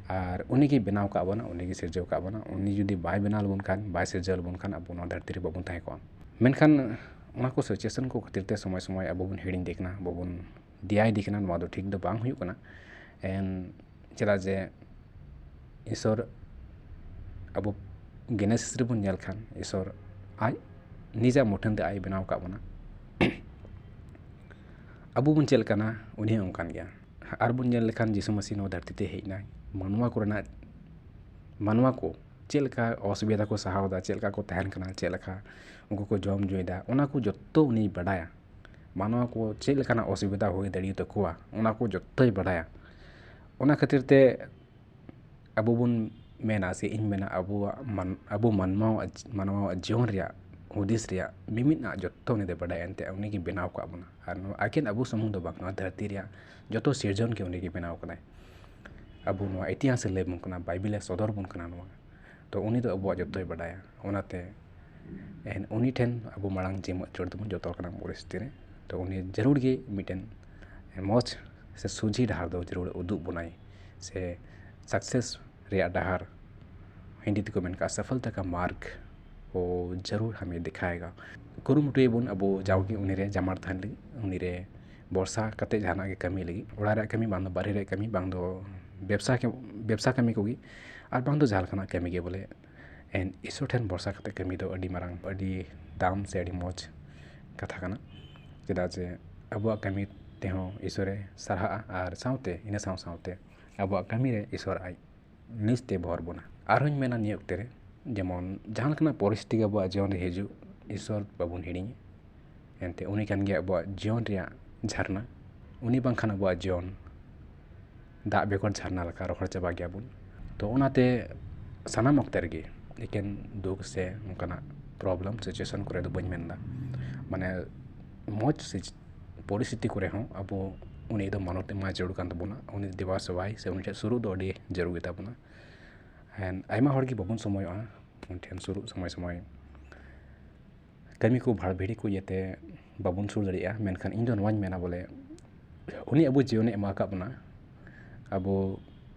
ᱟᱨ ᱩᱱᱤ ᱜᱮ ᱵᱮᱱᱟᱣ ᱠᱟᱜ ᱵᱚᱱᱟ, ᱩᱱᱤ ᱜᱮ ᱥᱤᱨᱡᱟᱹᱣ ᱠᱟᱜ ᱵᱚᱱᱟ᱾ ᱩᱱᱤ ᱡᱩᱫᱤ ᱵᱟᱭ ᱵᱮᱱᱟᱣ ᱞᱮᱵᱚᱱ ᱠᱷᱟᱱ, ᱵᱟᱭ ᱥᱤᱨᱡᱟᱹᱣ ᱞᱮᱵᱚᱱ ᱠᱷᱟᱱ, ᱟᱵᱚ ᱱᱚᱣᱟ ᱫᱷᱟᱹᱨᱛᱤ ᱨᱮ ᱵᱟᱵᱚᱱ ᱛᱟᱦᱮᱸ ᱠᱚᱜᱼᱟ᱾ ᱢᱮᱱᱠᱷᱟᱱ ᱚᱱᱟ ᱠᱚ ᱥᱤᱪᱩᱭᱮᱥᱚᱱ ᱠᱚ ᱠᱷᱟᱹᱛᱤᱨ ᱛᱮ ᱥᱚᱢᱚᱭ ᱥᱚᱢᱚᱭ ᱟᱵᱚ ᱵᱚᱱ ᱦᱤᱲᱤᱧ ᱤᱫᱤ ᱠᱟᱱᱟ, ᱵᱟᱵᱚᱱ ᱫᱮᱭᱟ ᱤᱫᱤ ᱠᱟᱱᱟ᱾ ᱱᱚᱣᱟ ᱫᱚ ᱴᱷᱤᱠ ᱫᱚ ᱵᱟᱝ ᱦᱩᱭᱩᱜ ᱠᱟᱱᱟ᱾ ᱮᱱ ᱪᱮᱫᱟᱜ ᱡᱮ ᱤᱥᱚᱨ ᱟᱵᱚ ᱜᱮᱱᱮᱥᱤᱥ ᱨᱮᱵᱚᱱ ᱧᱮᱞ ᱠᱷᱟᱱ, ᱤᱥᱚᱨ ᱟᱡ ᱱᱤᱡᱟᱜ ᱢᱩᱴᱷᱟᱹᱱ ᱛᱮ ᱟᱡ ᱮ ᱵᱮᱱᱟᱣ ᱟᱠᱟᱫ ᱵᱚᱱᱟ᱾ ᱟᱵᱚ ᱵᱚᱱ ᱪᱮᱫ ᱞᱮᱠᱟᱱᱟ, ᱩᱱᱤ ᱦᱚᱸ ᱚᱱᱠᱟᱱ ᱜᱮᱭᱟ᱾ ᱟᱨ ᱵᱚᱱ ᱧᱮᱞ ᱞᱮᱠᱷᱟᱱ ᱡᱤᱥᱩ ᱢᱟᱹᱥᱤ ᱱᱚᱣᱟ ᱫᱷᱟᱹᱨᱛᱤ ᱛᱮ ᱦᱮᱡ ᱮᱱᱟᱭ᱾ ᱢᱟᱱᱣᱟ ᱠᱚᱨᱮᱱᱟᱜ, ᱢᱟᱱᱣᱟ ᱠᱚ ᱪᱮᱫ ᱞᱮᱠᱟ ᱚᱥᱩᱵᱤᱫᱷᱟ ᱠᱚ ᱥᱟᱦᱟᱣ ᱮᱫᱟ, ᱪᱮᱫ ᱞᱮᱠᱟ ᱠᱚ ᱛᱟᱦᱮᱱ ᱠᱟᱱᱟ, ᱪᱮᱫ ᱞᱮᱠᱟ ᱩᱱᱠᱩ ᱠᱚ ᱡᱚᱢ ᱧᱩᱭᱮᱫᱟ, ᱚᱱᱟ ᱠᱚ ᱡᱚᱛᱚ ᱩᱱᱤᱭ ᱵᱟᱰᱟᱭᱟ᱾ ᱢᱟᱱᱣᱟ ᱠᱚ ᱪᱮᱫ ᱞᱮᱠᱟᱱᱟᱜ ᱚᱥᱩᱵᱤᱫᱷᱟ ᱦᱩᱭ ᱫᱟᱲᱮᱭᱟᱛᱟᱠᱚᱣᱟ, ᱚᱱᱟ ᱠᱚ ᱡᱚᱛᱚᱭ ᱵᱟᱰᱟᱭᱟ᱾ ᱚᱱᱟ ᱠᱷᱟᱹᱛᱤᱨ ᱛᱮ ᱟᱵᱚ ᱵᱚᱱ ᱢᱮᱱᱟ, ᱥᱮ ᱤᱧ ᱢᱮᱱᱟ, ᱟᱵᱚᱣᱟᱜ ᱢᱟᱱ-, ᱟᱵᱚ ᱢᱟᱱᱣᱟᱣᱟᱜ, ᱢᱟᱱᱣᱟᱣᱟᱜ ᱡᱤᱭᱚᱱ ᱨᱮᱭᱟᱜ ᱦᱩᱫᱤᱥ ᱨᱮᱭᱟᱜ ᱢᱤᱢᱤᱫ ᱟᱜ ᱡᱚᱛᱚ ᱩᱱᱤ ᱫᱚᱭ ᱵᱟᱰᱟᱭᱟ᱾ ᱮᱱᱛᱮ ᱩᱱᱤ ᱜᱮ ᱵᱮᱱᱟᱣ ᱟᱠᱟᱫ ᱵᱚᱱᱟ᱾ ᱟᱨ ᱱᱚᱣᱟ ᱮᱠᱮᱱ ᱟᱵᱚ ᱥᱩᱢᱩᱝ ᱫᱚ ᱵᱟᱝ, ᱱᱚᱣᱟ ᱫᱷᱟᱹᱨᱛᱤ ᱨᱮᱭᱟᱜ ᱡᱚᱛᱚ ᱥᱤᱨᱡᱚᱱ ᱜᱮ ᱩᱱᱤ ᱜᱮ ᱵᱮᱱᱟᱣ ᱟᱠᱟᱫᱟᱭ᱾ ᱟᱵᱚ ᱱᱚᱣᱟ ᱤᱛᱤᱦᱟᱥ ᱮ ᱞᱟᱹᱭ ᱟᱵᱚᱱ ᱠᱟᱱᱟ, ᱵᱟᱭᱵᱮᱞ ᱮ ᱥᱚᱫᱚᱨ ᱟᱵᱚᱱ ᱠᱟᱱᱟ ᱱᱚᱣᱟ᱾ ᱛᱚ ᱩᱱᱤ ᱫᱚ ᱟᱵᱚᱣᱟᱜ ᱡᱚᱛᱚᱭ ᱵᱟᱰᱟᱭᱟ᱾ ᱚᱱᱟᱛᱮ ᱮᱱ ᱩᱱᱤ ᱴᱷᱮᱱ ᱟᱵᱚ ᱢᱟᱲᱟᱝ ᱡᱤᱢᱟᱹ ᱟᱹᱪᱩᱨ ᱛᱟᱵᱚᱱ ᱡᱚᱛᱚ ᱞᱮᱠᱟᱱᱟᱜ ᱯᱚᱨᱤᱥᱛᱷᱤᱛᱤ ᱨᱮ᱾ ᱛᱚ ᱩᱱᱤ ᱡᱟᱹᱨᱩᱲ ᱜᱮ ᱢᱤᱫᱴᱮᱱ ᱢᱚᱡᱽ ᱥᱮ ᱥᱚᱡᱷᱮ ᱰᱟᱦᱟᱨ ᱫᱚ ᱡᱟᱹᱨᱩᱲ ᱩᱫᱩᱜ ᱵᱚᱱᱟᱭ, ᱥᱮ success ᱨᱮᱭᱟᱜ ᱰᱟᱦᱟᱨ ᱦᱤᱱᱫᱤ ᱛᱮᱠᱚ ᱢᱮᱱ ᱠᱟᱜᱼᱟ, ᱥᱟᱯᱷᱚᱞᱛᱟ ᱠᱟ ᱢᱟᱨᱜᱽ ᱳ ᱡᱟᱹᱨᱩᱲ ᱦᱟᱢᱮ ᱫᱤᱠᱷᱟᱭᱮᱜᱟ᱾ ᱠᱩᱨᱩᱢᱩᱴᱩᱭᱟᱵᱚᱱ ᱟᱵᱚ ᱡᱟᱣᱜᱮ ᱩᱱᱤᱨᱮ ᱡᱟᱢᱟᱨ ᱛᱟᱦᱮᱱ ᱞᱟᱹᱜᱤᱫ, ᱩᱱᱤᱨᱮ ᱵᱷᱚᱨᱥᱟ ᱠᱟᱛᱮ ᱡᱟᱦᱟᱱᱟᱜ ᱜᱮ ᱠᱟᱹᱢᱤ ᱞᱟᱹᱜᱤᱫ, ᱚᱲᱟᱜ ᱨᱮᱭᱟᱜ ᱠᱟᱹᱢᱤ, ᱵᱟᱝ ᱫᱚ ᱵᱟᱨᱦᱮ ᱨᱮᱭᱟᱜ ᱠᱟᱹᱢᱤ, ᱵᱟᱝ ᱫᱚ ᱵᱮᱵᱽᱥᱟ ᱠᱮ-, ᱵᱮᱵᱽᱥᱟ ᱠᱟᱹᱢᱤ ᱠᱚᱜᱮ, ᱟᱨ ᱵᱟᱝ ᱫᱚ ᱡᱟᱦᱟᱸ ᱞᱮᱠᱟᱱᱟᱜ ᱠᱟᱹᱢᱤ ᱜᱮ ᱵᱚᱞᱮ᱾ ᱮᱱ ᱤᱥᱥᱚᱨ ᱴᱷᱮᱱ ᱵᱷᱚᱨᱥᱟ ᱠᱟᱛᱮ ᱠᱟᱹᱢᱤ ᱫᱚ ᱟᱹᱰᱤ ᱢᱟᱨᱟᱝ, ᱟᱹᱰᱤ ᱫᱟᱢ ᱥᱮ ᱟᱹᱰᱤ ᱢᱚᱡᱽ ᱠᱟᱛᱷᱟ ᱠᱟᱱᱟ᱾ ᱪᱮᱫᱟᱜ ᱡᱮ ᱟᱵᱚᱣᱟᱜ ᱠᱟᱹᱢᱤ ᱛᱮᱦᱚᱸ ᱤᱥᱥᱚᱨᱮ ᱥᱟᱨᱦᱟᱜᱼᱟ, ᱟᱨ ᱥᱟᱶᱛᱮ, ᱤᱱᱟᱹ ᱥᱟᱶ ᱥᱟᱶᱛᱮ ᱟᱵᱚᱣᱟᱜ ᱠᱟᱹᱢᱤ ᱨᱮ ᱤᱥᱥᱚᱨ ᱟᱡ ᱱᱤᱡᱽ ᱛᱮ ᱵᱷᱚᱨ ᱵᱚᱱᱟ᱾ ᱟᱨᱦᱚᱸᱧ ᱢᱮᱱᱟ, ᱱᱤᱭᱟᱹ ᱚᱠᱛᱮ ᱨᱮ ᱡᱮᱢᱚᱱ ᱡᱟᱦᱟᱸ ᱞᱮᱠᱟᱱᱟᱜ ᱯᱚᱨᱤᱥᱛᱷᱤᱛᱤ ᱜᱮ ᱟᱵᱚᱣᱟᱜ ᱡᱤᱭᱚᱱ ᱨᱮ ᱦᱤᱡᱩᱜ, ᱤᱥᱥᱚᱨ ᱵᱟᱵᱚᱱ ᱦᱤᱲᱤᱧᱟ᱾ ᱮᱱᱛᱮ ᱩᱱᱤ ᱠᱟᱱ ᱜᱮᱭᱟ ᱟᱵᱚᱣᱟᱜ ᱡᱤᱭᱚᱱ ᱨᱮᱭᱟᱜ ᱡᱷᱟᱨᱱᱟ᱾ ᱩᱱᱤ ᱵᱟᱝᱠᱷᱟᱱ ᱟᱵᱚᱣᱟᱜ ᱡᱤᱭᱚᱱ ᱫᱟᱜ ᱵᱮᱜᱚᱨ ᱡᱷᱟᱨᱱᱟ ᱞᱮᱠᱟ ᱨᱚᱦᱚᱲ ᱪᱟᱵᱟ ᱜᱮᱭᱟᱵᱚᱱ᱾ ᱛᱚ ᱚᱱᱟᱛᱮ ᱥᱟᱱᱟᱢ ᱚᱠᱛᱮ ᱨᱮᱜᱮ ᱮᱠᱮᱱ ᱫᱩᱠ ᱥᱮ ᱚᱱᱠᱟᱱᱟᱜ problem situation ᱠᱚᱨᱮ ᱫᱚ ᱵᱟᱹᱧ ᱢᱮᱱᱫᱟ, ᱢᱟᱱᱮ ᱢᱚᱡᱽ ᱥᱮ ᱯᱚᱨᱤᱥᱛᱷᱤᱛᱤ ᱠᱚᱨᱮ ᱦᱚᱸ ᱟᱵᱚ ᱩᱱᱤ ᱫᱚ ᱢᱟᱱᱚᱛ ᱮᱢᱟ ᱡᱟᱹᱨᱩᱲ ᱠᱟᱱ ᱛᱟᱵᱚᱱᱟ, ᱩᱱᱤ ᱫᱮᱵᱟ ᱥᱮᱵᱟᱭ ᱥᱮ ᱩᱱᱤ ᱴᱷᱮᱱ ᱥᱩᱨᱩᱜ ᱫᱚ ᱟᱹᱰᱤ ᱡᱟᱹᱨᱩᱲ ᱜᱮᱛᱟ ᱵᱚᱱᱟ᱾ And ᱟᱭᱢᱟ ᱦᱚᱲ ᱜᱮ ᱵᱟᱵᱚᱱ ᱥᱚᱢᱚᱭᱚᱜᱼᱟ ᱩᱱᱤ ᱴᱷᱮᱱ ᱥᱩᱨᱩᱜ ᱥᱚᱢᱚᱭ ᱥᱚᱢᱚᱭ᱾ ᱠᱟᱹᱢᱤ ᱠᱚ ᱵᱷᱟᱲ ᱵᱷᱤᱲᱤ ᱠᱚ ᱤᱭᱟᱹᱛᱮ ᱵᱟᱵᱚᱱ ᱥᱩᱨ ᱫᱟᱲᱮᱭᱟᱜᱼᱟ᱾ ᱢᱮᱱᱠᱷᱟᱱ ᱤᱧ ᱫᱚ ᱱᱚᱣᱟᱧ ᱢᱮᱱᱟ ᱵᱚᱞᱮ, ᱩᱱᱤ ᱟᱵᱚ ᱡᱤᱭᱚᱱᱮ ᱮᱢ ᱟᱠᱟᱫ ᱵᱚᱱᱟ, ᱟᱵᱚ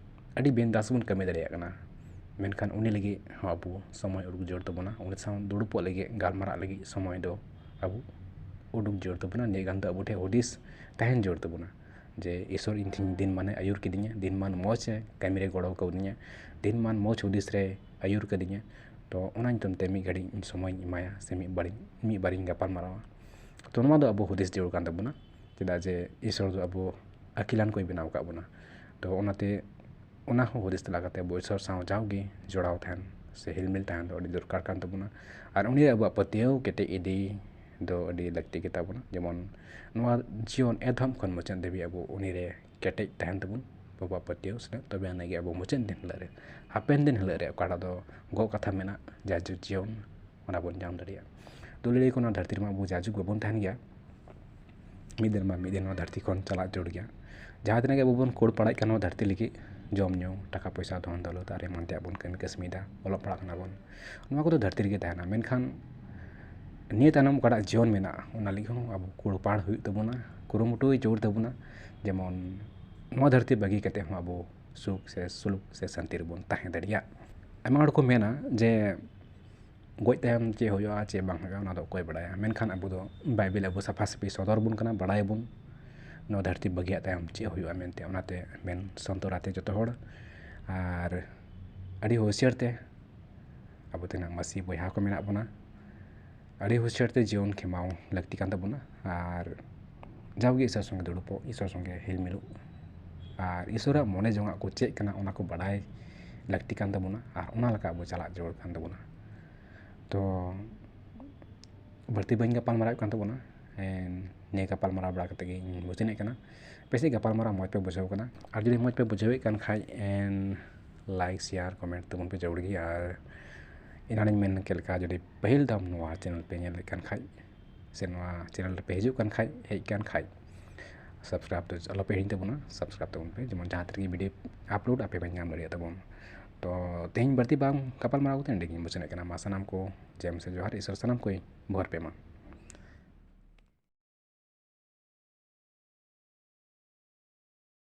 ᱟᱹᱰᱤ ᱵᱤᱱᱫᱟᱥ ᱵᱚᱱ ᱠᱟᱹᱢᱤ ᱫᱟᱲᱮᱭᱟᱜ ᱠᱟᱱᱟ, ᱢᱮᱱᱠᱷᱟᱱ ᱩᱱᱤ ᱞᱟᱹᱜᱤᱫ ᱦᱚᱸ ᱟᱵᱚ ᱥᱚᱢᱚᱭ ᱩᱰᱩᱠ ᱡᱟᱹᱨᱩᱲ ᱛᱟᱵᱚᱱᱟ᱾ ᱩᱱᱤ ᱥᱟᱶ ᱫᱩᱲᱩᱵᱚᱜ ᱞᱟᱹᱜᱤᱫ, ᱜᱟᱞᱢᱟᱨᱟᱜ ᱞᱟᱹᱜᱤᱫ ᱥᱚᱢᱚᱭ ᱫᱚ ᱟᱵᱚ ᱩᱰᱩᱠ ᱡᱟᱹᱨᱩᱲ ᱛᱟᱵᱚᱱᱟ᱾ ᱱᱤᱭᱟᱹ ᱜᱟᱱ ᱫᱚ ᱟᱵᱚ ᱴᱷᱮᱱ ᱦᱩᱫᱤᱥ ᱛᱟᱦᱮᱱ ᱡᱟᱹᱨᱩᱲ ᱛᱟᱵᱚᱱᱟ ᱡᱮ ᱤᱥᱥᱚᱨ ᱤᱧ ᱴᱷᱮᱱ ᱫᱤᱱ ᱢᱟᱱᱮ ᱟᱹᱭᱩᱨ ᱠᱤᱫᱤᱧᱟ, ᱫᱤᱱ ᱢᱟᱱ ᱢᱚᱡᱽ ᱮ ᱠᱟᱹᱢᱤ ᱨᱮ ᱜᱚᱲᱚ ᱠᱟᱣᱫᱤᱧᱟ, ᱫᱤᱱ ᱢᱟᱱ ᱢᱚᱡᱽ ᱦᱩᱫᱤᱥ ᱨᱮ ᱟᱹᱭᱩᱨ ᱠᱟᱫᱤᱧᱟ᱾ ᱛᱚ ᱚᱱᱟ ᱧᱩᱛᱩᱢ ᱛᱮ ᱢᱤᱫ ᱜᱷᱟᱹᱲᱤᱡ ᱤᱧ ᱥᱚᱢᱚᱭᱤᱧ ᱮᱢᱟᱭᱟ ᱥᱮ ᱢᱤᱫ ᱵᱟᱨᱤᱧ, ᱢᱤᱫ ᱵᱟᱨᱤᱧ ᱜᱟᱯᱟᱞ ᱢᱟᱨᱟᱣᱟ᱾ ᱛᱚ ᱱᱚᱣᱟ ᱫᱚ ᱟᱵᱚ ᱦᱩᱫᱤᱥ ᱡᱟᱹᱨᱩᱲ ᱠᱟᱱ ᱛᱟᱵᱚᱱᱟ᱾ ᱪᱮᱫᱟᱜ ᱡᱮ ᱤᱥᱥᱚᱨ ᱫᱚ ᱟᱵᱚ ᱟᱹᱠᱤᱞᱟᱱ ᱠᱚᱭ ᱵᱮᱱᱟᱣ ᱟᱠᱟᱫ ᱵᱚᱱᱟ᱾ ᱛᱚ ᱚᱱᱟᱛᱮ ᱚᱱᱟ ᱦᱚᱸ ᱦᱩᱫᱤᱥ ᱛᱮᱞᱟ ᱠᱟᱛᱮ ᱟᱵᱚ ᱤᱥᱚᱨ ᱥᱟᱶ ᱡᱟᱣᱜᱮ ᱡᱚᱲᱟᱣ ᱛᱟᱦᱮᱱ ᱥᱮ ᱦᱤᱞᱢᱤᱞ ᱛᱟᱦᱮᱱ ᱫᱚ ᱟᱹᱰᱤ ᱫᱚᱨᱠᱟᱨ ᱠᱟᱱ ᱛᱟᱵᱚᱱᱟ᱾ ᱟᱨ ᱩᱱᱤ ᱨᱮ ᱟᱵᱚᱣᱟᱜ ᱯᱟᱹᱛᱭᱟᱹᱣ ᱠᱮᱴᱮᱡ ᱤᱫᱤ ᱫᱚ ᱟᱹᱰᱤ ᱞᱟᱹᱠᱛᱤ ᱜᱮᱛᱟ ᱵᱚᱱᱟ᱾ ᱡᱮᱢᱚᱱ ᱱᱚᱣᱟ ᱡᱤᱭᱚᱱ ᱮᱛᱚᱦᱚᱵ ᱠᱷᱚᱱ ᱢᱩᱪᱟᱹᱫ ᱫᱷᱟᱹᱵᱤᱡ ᱟᱵᱚ ᱩᱱᱤ ᱨᱮ ᱠᱮᱴᱮᱡ ᱛᱟᱦᱮᱱ ᱛᱟᱵᱚᱱ, ᱵᱟᱵᱟ ᱯᱟᱹᱛᱭᱟᱹᱣ ᱥᱟᱞᱟᱜ, ᱛᱚᱵᱮ ᱟᱱᱟᱜ ᱜᱮ ᱟᱵᱚ ᱢᱩᱪᱟᱹᱫ ᱫᱤᱱ ᱦᱤᱞᱳᱜ ᱨᱮ, ᱦᱟᱯᱮᱱ ᱫᱤᱱ ᱦᱤᱞᱳᱜ ᱨᱮ ᱚᱠᱟᱴᱟᱜ ᱫᱚ ᱜᱚᱜ ᱠᱟᱛᱷᱟ ᱢᱮᱱᱟᱜ, ᱡᱟᱭᱡᱩᱜᱽ ᱡᱤᱭᱚᱱ, ᱚᱱᱟ ᱵᱚᱱ ᱧᱟᱢ ᱫᱟᱲᱮᱭᱟᱜᱼᱟ᱾ ᱫᱩᱞᱟᱹᱲᱤᱭᱟᱹ ᱠᱚ, ᱱᱚᱣᱟ ᱫᱷᱟᱹᱨᱛᱤ ᱨᱮᱢᱟ ᱟᱵᱚ ᱡᱟᱭᱡᱩᱜᱽ ᱵᱟᱵᱚᱱ ᱛᱟᱦᱮᱱ ᱜᱮᱭᱟ, ᱢᱤᱫ ᱫᱤᱱ ᱢᱟ ᱢᱤᱫ ᱫᱤᱱ ᱱᱚᱣᱟ ᱫᱷᱟᱹᱨᱛᱤ ᱠᱷᱚᱱ ᱪᱟᱞᱟᱜ ᱡᱟᱹᱨᱩᱲ ᱜᱮᱭᱟ᱾ ᱡᱟᱦᱟᱸ ᱛᱤᱱᱟᱹᱜ ᱜᱮ ᱟᱵᱚ ᱵᱚᱱ ᱠᱩᱲ ᱯᱟᱲᱟᱜ ᱠᱟᱱ ᱱᱚᱣᱟ ᱫᱷᱟᱹᱨᱛᱤ ᱞᱟᱹᱜᱤᱫ, ᱡᱚᱢ ᱧᱩ, ᱴᱟᱠᱟ ᱯᱚᱭᱥᱟ, ᱫᱷᱚᱱ ᱫᱚᱞᱚᱛ ᱟᱨ ᱮᱢᱟᱱ ᱛᱮᱭᱟᱜ ᱵᱚᱱ ᱠᱟᱹᱢᱤ ᱠᱟᱹᱥᱱᱤᱭᱮᱫᱟ, ᱚᱞᱚᱜ ᱯᱟᱲᱦᱟᱜ ᱠᱟᱱᱟ ᱵᱚᱱ, ᱱᱚᱣᱟ ᱠᱚᱫᱚ ᱫᱷᱟᱹᱨᱛᱤ ᱨᱮᱜᱮ ᱛᱟᱦᱮᱱᱟ᱾ ᱢᱮᱱᱠᱷᱟᱱ ᱱᱤᱭᱟᱹ ᱛᱟᱭᱱᱚᱢ ᱚᱠᱟᱴᱟᱜ ᱡᱤᱭᱚᱱ ᱢᱮᱱᱟᱜᱼᱟ, ᱚᱱᱟ ᱞᱟᱹᱜᱤᱫ ᱦᱚᱸ ᱟᱵᱚ ᱠᱩᱲ ᱯᱟᱲ ᱦᱩᱭᱩᱜ ᱛᱟᱵᱚᱱᱟ, ᱠᱩᱨᱩᱢᱩᱴᱩᱭ ᱡᱳᱨ ᱛᱟᱵᱚᱱᱟ, ᱡᱮᱢᱚᱱ ᱱᱚᱣᱟ ᱫᱷᱟᱹᱨᱛᱤ ᱵᱟᱹᱜᱤ ᱠᱟᱛᱮ ᱦᱚᱸ ᱟᱵᱚ ᱥᱩᱠ ᱥᱮ ᱥᱩᱞᱩᱠ ᱥᱮ ᱥᱟᱱᱛᱤ ᱨᱮᱵᱚᱱ ᱛᱟᱦᱮᱸ ᱫᱟᱲᱮᱭᱟᱜ᱾ ᱟᱭᱢᱟ ᱦᱚᱲ ᱠᱚ ᱢᱮᱱᱟ ᱡᱮ ᱜᱚᱡ ᱛᱟᱭᱚᱢ ᱪᱮᱫ ᱦᱩᱭᱩᱜᱼᱟ, ᱪᱮᱫ ᱵᱟᱝ ᱦᱩᱭᱩᱜᱼᱟ, ᱚᱱᱟ ᱫᱚ ᱚᱠᱚᱭ ᱵᱟᱲᱟᱭᱟ᱾ ᱢᱮᱱᱠᱷᱟᱱ ᱟᱵᱚ ᱫᱚ ᱵᱟᱭᱵᱮᱞ ᱟᱵᱚ ᱥᱟᱯᱷᱟ ᱥᱟᱹᱯᱷᱤ ᱥᱚᱫᱚᱨ ᱵᱚᱱ ᱠᱟᱱᱟ, ᱵᱟᱲᱟᱭᱟᱵᱚᱱ ᱱᱚᱣᱟ ᱫᱷᱟᱹᱨᱛᱤ ᱵᱟᱹᱜᱤᱭᱟᱜ ᱛᱟᱭᱚᱢ ᱪᱮᱫ ᱦᱩᱭᱩᱜᱼᱟ ᱢᱮᱱᱛᱮ᱾ ᱚᱱᱟᱛᱮ ᱢᱮᱱ ᱥᱚᱱᱛᱚᱨ ᱟᱛᱮ ᱡᱚᱛᱚ ᱦᱚᱲ, ᱟᱨ ᱟᱹᱰᱤ ᱦᱩᱥᱤᱭᱟᱹᱨ ᱛᱮ ᱟᱵᱚ ᱛᱤᱱᱟᱹᱜ ᱢᱟᱹᱥᱤ ᱵᱚᱭᱦᱟ ᱠᱚ ᱢᱮᱱᱟᱜ ᱵᱚᱱᱟ, ᱟᱹᱰᱤ ᱦᱩᱥᱤᱭᱟᱹᱨ ᱛᱮ ᱡᱤᱭᱚᱱ ᱠᱷᱮᱢᱟᱣ ᱞᱟᱹᱠᱛᱤ ᱠᱟᱱ ᱛᱟᱵᱚᱱᱟ᱾ ᱟᱨ ᱡᱟᱣᱜᱮ ᱤᱥᱚᱨ ᱥᱚᱸᱜᱮ ᱫᱩᱲᱩᱵᱚᱜ, ᱤᱥᱚᱨ ᱥᱚᱸᱜᱮ ᱦᱤᱞᱢᱤᱞᱚᱜ, ᱟᱨ ᱤᱥᱚᱨᱟᱜ ᱢᱚᱱᱮ ᱡᱚᱝᱟᱜ ᱠᱚ ᱪᱮᱫ ᱠᱟᱱᱟ, ᱚᱱᱟ ᱠᱚ ᱵᱟᱲᱟᱭ ᱞᱟᱹᱠᱛᱤ ᱠᱟᱱ ᱛᱟᱵᱚᱱᱟ, ᱟᱨ ᱚᱱᱟ ᱞᱮᱠᱟ ᱟᱵᱚ ᱪᱟᱞᱟᱜ ᱡᱟᱹᱨᱩᱲ ᱠᱟᱱ ᱛᱟᱵᱚᱱᱟ᱾ ᱛᱚ ᱵᱟᱹᱲᱛᱤ ᱵᱟᱹᱧ ᱜᱟᱯᱟᱞ ᱢᱟᱨᱟᱣᱮᱫ ᱠᱟᱱ ᱛᱟᱵᱚᱱᱟ, ᱮᱱ ᱱᱤᱭᱟᱹ ᱜᱟᱯᱟᱞ ᱢᱟᱨᱟᱣ ᱵᱟᱲᱟ ᱠᱟᱛᱮ ᱜᱮ ᱤᱧ ᱢᱩᱪᱟᱹᱫ ᱮᱫ ᱠᱟᱱᱟ᱾ ᱯᱟᱥᱮᱡ ᱜᱟᱯᱟᱞ ᱢᱟᱨᱟᱣ ᱢᱚᱡᱽ ᱯᱮ ᱵᱩᱡᱷᱟᱹᱣ ᱠᱟᱱᱟ, ᱟᱨ ᱡᱩᱫᱤ ᱢᱚᱡᱽ ᱯᱮ ᱵᱩᱡᱷᱟᱹᱣᱮᱫ ᱠᱟᱱ ᱠᱷᱟᱡ, ᱮᱱ like, share, comment ᱛᱟᱵᱚᱱ ᱯᱮ ᱡᱟᱹᱨᱩᱲ ᱜᱮ᱾ ᱟᱨ ᱮᱱᱟᱱᱤᱧ ᱢᱮᱱ ᱠᱮᱫ ᱞᱮᱠᱟ, ᱡᱩᱫᱤ ᱯᱟᱹᱦᱤᱞ ᱫᱷᱟᱣ ᱱᱚᱣᱟ channel ᱯᱮ ᱧᱮᱞᱮᱫ ᱠᱟᱱ ᱠᱷᱟᱡ, ᱥᱮ ᱱᱚᱣᱟ channel ᱨᱮᱯᱮ ᱦᱤᱡᱩᱜ ᱠᱟᱱ ᱠᱷᱟᱡ, ᱦᱮᱡ ᱠᱟᱱ ᱠᱷᱟᱡ, subscribe ᱫᱚ ᱟᱞᱚᱯᱮ ᱦᱤᱲᱤᱧ ᱛᱟᱵᱚᱱᱟ, subscribe ᱛᱟᱵᱚᱱ ᱯᱮ, ᱡᱮᱢᱚᱱ ᱡᱟᱦᱟᱸ ᱛᱤᱱᱟᱹᱜ ᱜᱮ video upload ᱟᱯᱮ ᱯᱮ ᱧᱟᱢ ᱫᱟᱲᱮᱭᱟᱜ ᱛᱟᱵᱚᱱ᱾ ᱛᱚ ᱛᱮᱦᱮᱧ ᱵᱟᱹᱲᱛᱤ ᱵᱟᱝ ᱜᱟᱯᱟᱞ ᱢᱟᱨᱟᱣ ᱠᱟᱛᱮ ᱱᱚᱸᱰᱮ ᱜᱤᱧ ᱢᱩᱪᱟᱹᱫ ᱮᱫ ᱠᱟᱱᱟ᱾ ᱢᱟ ᱥᱟᱱᱟᱢ ᱠᱚ ᱡᱚᱢ ᱥᱮ ᱡᱚᱦᱟᱨ, ᱤᱥᱚᱨ ᱥᱟᱱᱟᱢ ᱠᱚᱭ ᱵᱷᱚᱨ ᱯᱮ ᱢᱟ᱾